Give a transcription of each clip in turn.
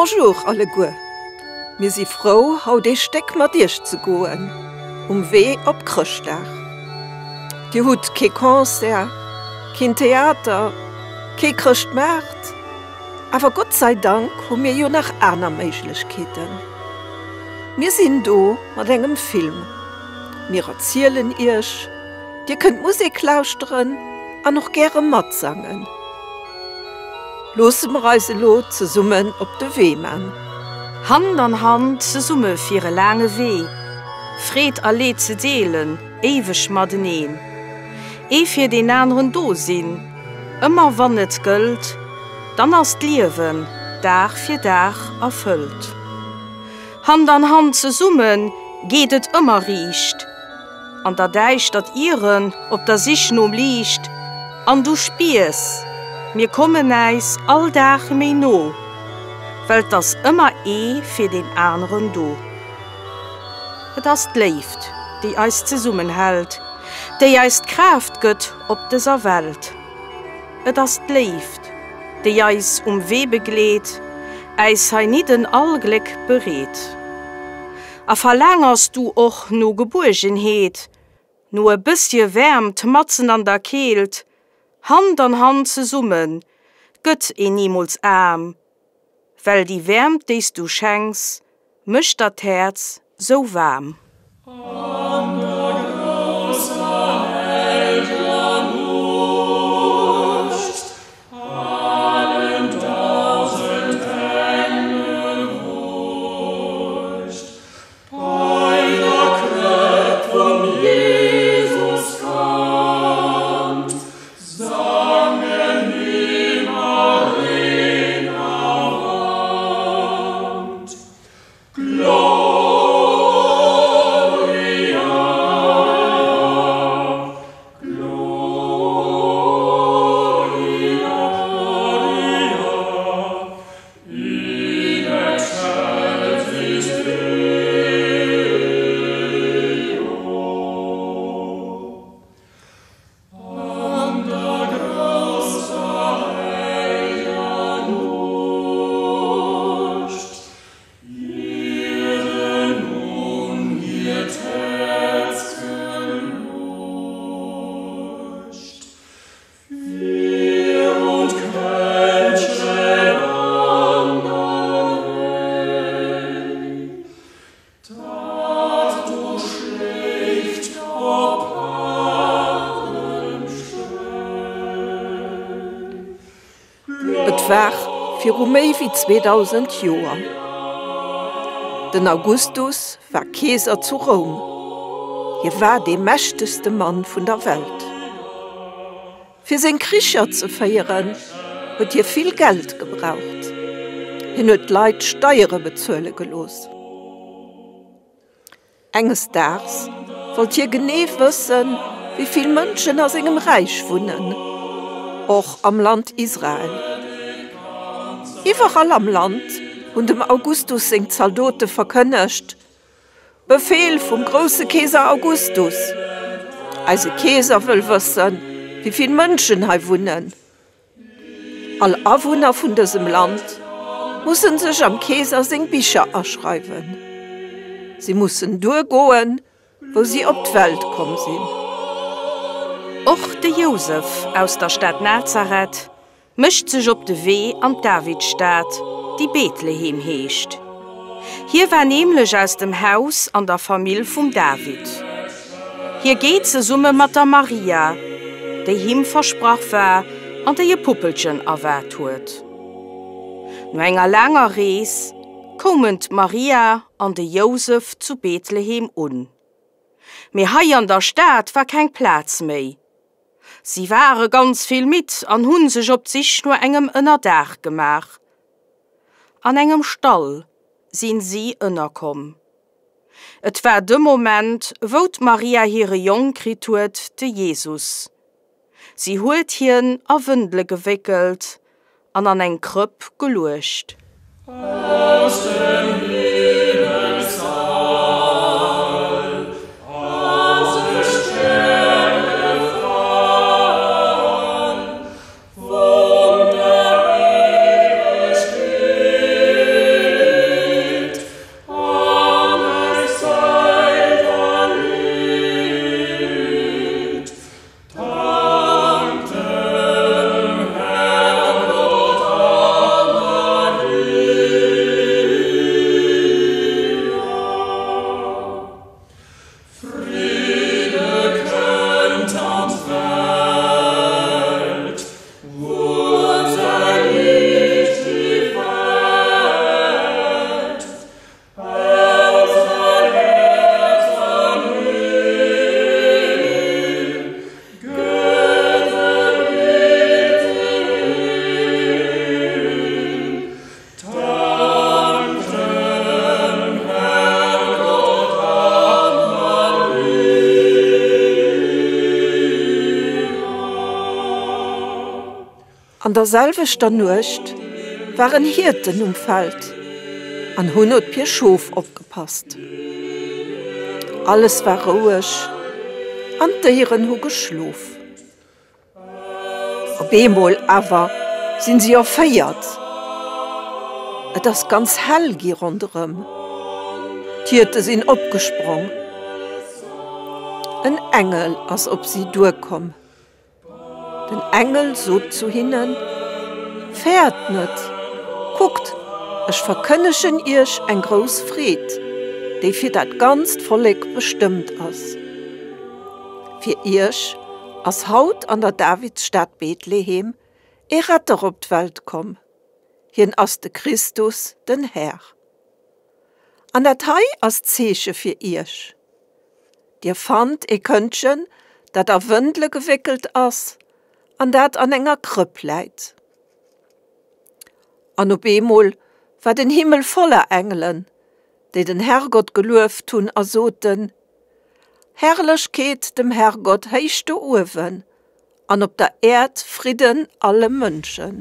Bonjour alleguer! Mir si frou haut ee Stéck mat iech ze goen um Wee op Chrëschtdag. Dir hutt kee Concert, keen Theater, kee Chrëschtmaart, awer Gott sei Dank hu mir jo nach aner Méiglechkeeten. Mir sinn do mat engem Film, mir erzielen iech, dir kënnt Musek lauschteren an och gäre matsangen. Loosse mer eis elo zesummen op de Wee man. Hand an Hand zesumme fir e laange Wee, Freed a Leed ze deelen, éiweg mateneen. Ee fir deen aneren do sinn, ëmmer wann et gëllt, dann ass d'Liewen Dag fir Dag erfëllt. Hand an Hand zesumme geet et ëmmer riicht. An der Däischtert ieren, op der Sich nom Liicht, an du spiers, mir kommen äis all Dag méi no, well 't ass ëmmer ee fir deen aneren do. Et ass d'Léift, déi eis zesummenhält, déi eis d'Kraaft gëtt op dëser Welt. Et ass d'Léift, déi eis um Wee begleet, äis heinidden all Gléck bereet. A verlaangers du och no Gebuergenheet, no e bëssche Wäermt matzen an der Keelt? Hand an Hand zesumme gëtt een nimools aarm, well déi Wäermt, déi s du schenks, mécht der d'Häerz sou waarm. An der grousser hellger Nuecht Allen dausend Engel wurscht bei der Krëpp vum Jesuskand, sangen him a Reen a Wand. Gloria, Gloria, in excelsis Deo. An der grousser heilger Nuecht, ier nun hiert Häerz geluecht, fir und Kännchen an der Héi, Dat do schléift op hartem Schnéi. Et war viru méi wéi 2000 Joer. Den Augustus war Keeser zu Roum. Hie war dee mächtegste Mann vun der Welt. Fir seng Kricher ze féieren, huet hie vill Geld gebraucht. Hien huet d'Leit Steiere bezuele gelooss. Enges Daags wollt hie genee wëssen, wéi vill Mënschen a sengem Räich wunnen, och am Land Israel. Iwwerall am Land hunn dem Augustus seng Zaldote verkënnegt, Befeel vum grousse Keeser Augustus! Eise Keeser wëll wëssen, wéi vill Mënschen hei wunnen. All Awunner vun dësem Land mussen sech am Keeser seng Bicher aschreiwen. Si mussen duer goen, wou si op d'Welt komm sinn. Och de Jousef aus der Stad Nazareth mécht sech op de Wee an d'Davidsstad, déi Bethlehem heescht. Hie war nämlech aus dem Haus an der Famill vum David. Hie geet zesumme mat der Maria, déi him versprach war an déi e Puppelchen erwaart huet. No enger laanger Rees koumen d'Maria an de Jousef zu Bethlehem un. Mee hei an der Stad war keng Plaz méi. Si ware ganz vill midd an hu sech op d'Sich no engem Ënnerdaach gemaach. An engem Stall sinn si ënnerkomm. Et war de Moment, wou d'Maria hire Jong kritt huet, de Jesus. Si huet hien a Wëndele gewéckelt an an eng Krëpp geluecht. Aus dem Himmelssall ass e Stär gefall, vun der Éiwegkeet. der selwechter Nuecht waren Hierten um Feld an hunn op hir Schof opgepasst. Alles war roueg an d'Déieren hu geschlof. Op eemol awer sinn si erféiert. Et ass ganz hell gi ronderëm. D'Hierte sinn opgesprong. En Engel ass op si duerkomm. Den Engel sot zu hinnen, Fäert net! Kuckt, ech verkënnegen iech eng grouss Freed, déi fir dat ganzt Vollek bestëmmt ass. Fir iech ass haut an der Davidsstad Bethlehem ee Retter op d'Welt komm, hien ass de Christus, den Här. An dat hei ass d'Zeeche fir iech, Dir fannt ee Këndchen, dat a Wëndele gewéckelt ass an dat an enger Krëpp läit. An op eemol war den Himmel voller Engelen, déi den Herrgott gelueft hunn a soten, Herrlechkeet dem Herrgott héich do uewen an op der Äerd Fridden alle Mënschen.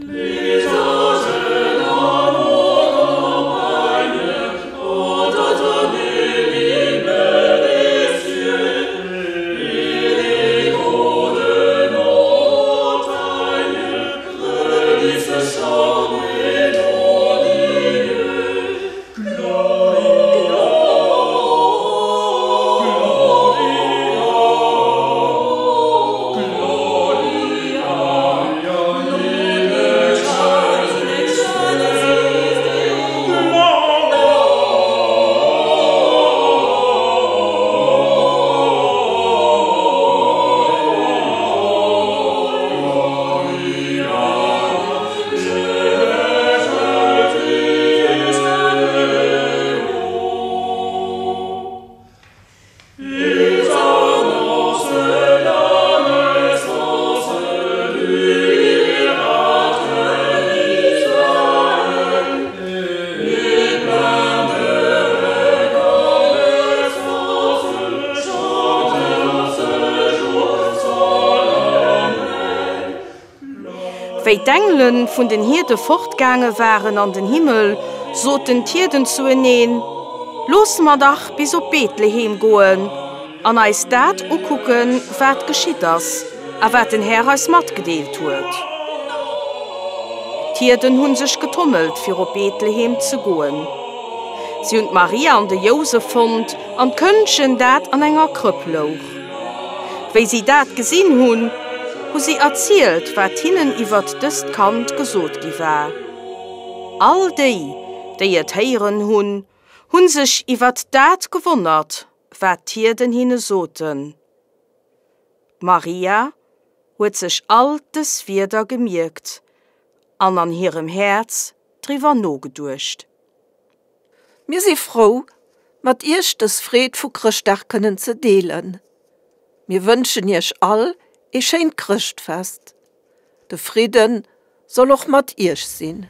Wéi d'Engele vun den Hierde fortgaange waren an den Himmel, soten d'Hierden zueneen, Loosse mer dach bis op Bethlehem goen an eis dat ukucken, wat geschitt ass a wat den Här eis matgedeelt huet. D'Hierden hu sech getommelt, fir op Bethlehem ze goen. Si hunn d'Maria an de Jousef fonnt an d'Këndchen, dat an enger Krëpp louch. Wéi si dat gesinn hunn, hu si erzielt, wat hinnen iwwert dëst Kand gesot gi war. All déi, déi et héieren hunn, hu sech iwwert dat gewonnert, wat d'Hierden hinne soten. D'Maria huet sech all dës Wierder gemierkt an an hirem Häerz driwwer nogeduecht. Mir si frou, mat Iech dës Freed vu Chrëschtdag kënnen ze deelen. Mir wënschen Iech all ee schéint Chrëschtfest. De Fridde soll och mat Iech sinn.